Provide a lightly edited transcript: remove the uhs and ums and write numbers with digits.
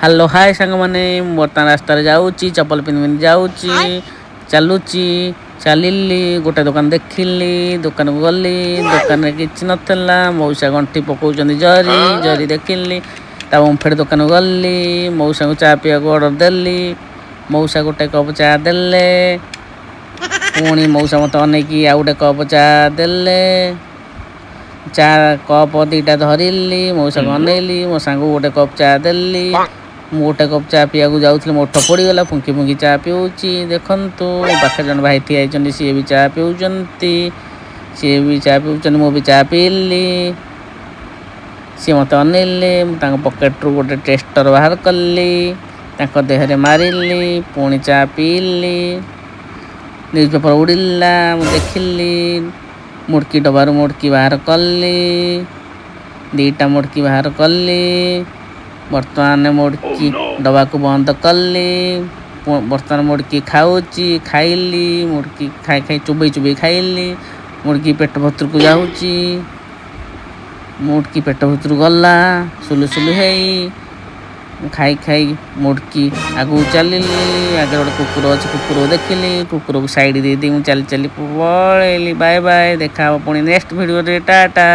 Hello, ହାଏ ସାଙ୍ଗମାନେ। ମୁଁ ବର୍ତ୍ତମାନ ରାସ୍ତାରେ ଯାଉଛି, ଚପଲ ପିନ୍ଧି ପିନ୍ଧି ଯାଉଛି, ଚାଲୁଛି। ଚାଲିଲି, ଗୋଟେ ଦୋକାନ ଦେଖିଲି, ଦୋକାନକୁ ଗଲି। ଦୋକାନରେ କିଛି ନଥିଲା। ମଉସା ଗଣ୍ଠି ପକାଉଛନ୍ତି ଜରି। ଜରି ଦେଖିଲି। ତା ଓମ୍ଫେଡ଼ ଦୋକାନକୁ ଗଲି। ମଉସାଙ୍କୁ ଚା ପିଇବାକୁ ଅର୍ଡ଼ର ଦେଲି। ମଉସା ଗୋଟେ କପ୍ ଚା ଦେଲେ। ପୁଣି ମଉସା ମୋତେ ଅନେଇକି ଆଉ ଗୋଟେ କପ୍ ଚା ଦେଲେ। ଚା କପ୍ 2ଟା ଧରିଲି, ମଉସାକୁ ଅନେଇଲି, ମୋ ସାଙ୍ଗକୁ ଗୋଟେ କପ୍ ଚା ଦେଲି। ମୁଁ ଗୋଟେ କପ୍ ଚା ପିଇବାକୁ ଯାଉଥିଲି, ମୋ ଓଠ ପୋଡ଼ିଗଲା। ଫୁଙ୍କି ଫୁଙ୍କି ଚା ପିଉଛି, ଦେଖନ୍ତୁ। ମୋ ପାଖରେ ଜଣେ ଭାଇ ଠିଆ ହେଇଛନ୍ତି, ସିଏ ବି ଚା ପିଉଛନ୍ତି। ସିଏ ବି ଚା ପିଉଛନ୍ତି, ମୁଁ ବି ଚା ପିଇଲି। ସିଏ ମୋତେ ଅନେଇଲେ। ମୁଁ ତାଙ୍କ ପକେଟରୁ ଗୋଟେ ଟେଷ୍ଟର ବାହାର କଲି, ତାଙ୍କ ଦେହରେ ମାରିଲି, ପୁଣି ଚା ପିଇଲି। ନ୍ୟୁଜ୍ ପେପର ଉଡ଼ିଲା, ମୁଁ ଦେଖିଲି। ମୁଡ଼କି ଡବାରୁ ମୁଡ଼କି ବାହାର କଲି, 2ଟା ମୁଡ଼କି ବାହାର କଲି। ବର୍ତ୍ତମାନ ମୁଡ଼କି ଡବାକୁ ବନ୍ଦ କଲି। ବର୍ତ୍ତମାନ ମୁଡ଼କି ଖାଉଛି। ଖାଇଲି ମୁଡ଼କି, ଖାଇ ଖାଇ ଚୋବେଇ ଚୋବେଇ ଖାଇଲି। ମୁଡ଼କି ପେଟ ଭିତରକୁ ଯାଉଛି। ମୁଡ଼କି ପେଟ ଭିତରକୁ ଗଲା ସୁଲୁ ସୁଲୁ ହେଇ। ମୁଁ ଖାଇ ଖାଇ ମୁଡ଼କି ଆଗକୁ ଚାଲିଲି। ଆଗରେ ଗୋଟେ କୁକୁର ଅଛି, କୁକୁରକୁ ଦେଖିଲି। କୁକୁରକୁ ସାଇଡ଼ ଦେଇ ଦେଇ ମୁଁ ଚାଲି ଚାଲି ପଳେଇଲି। ବାଏ ବାଏ, ଦେଖା ହବ ପୁଣି ନେକ୍ସଟ ଭିଡ଼ିଓରେ। ଟାଟା।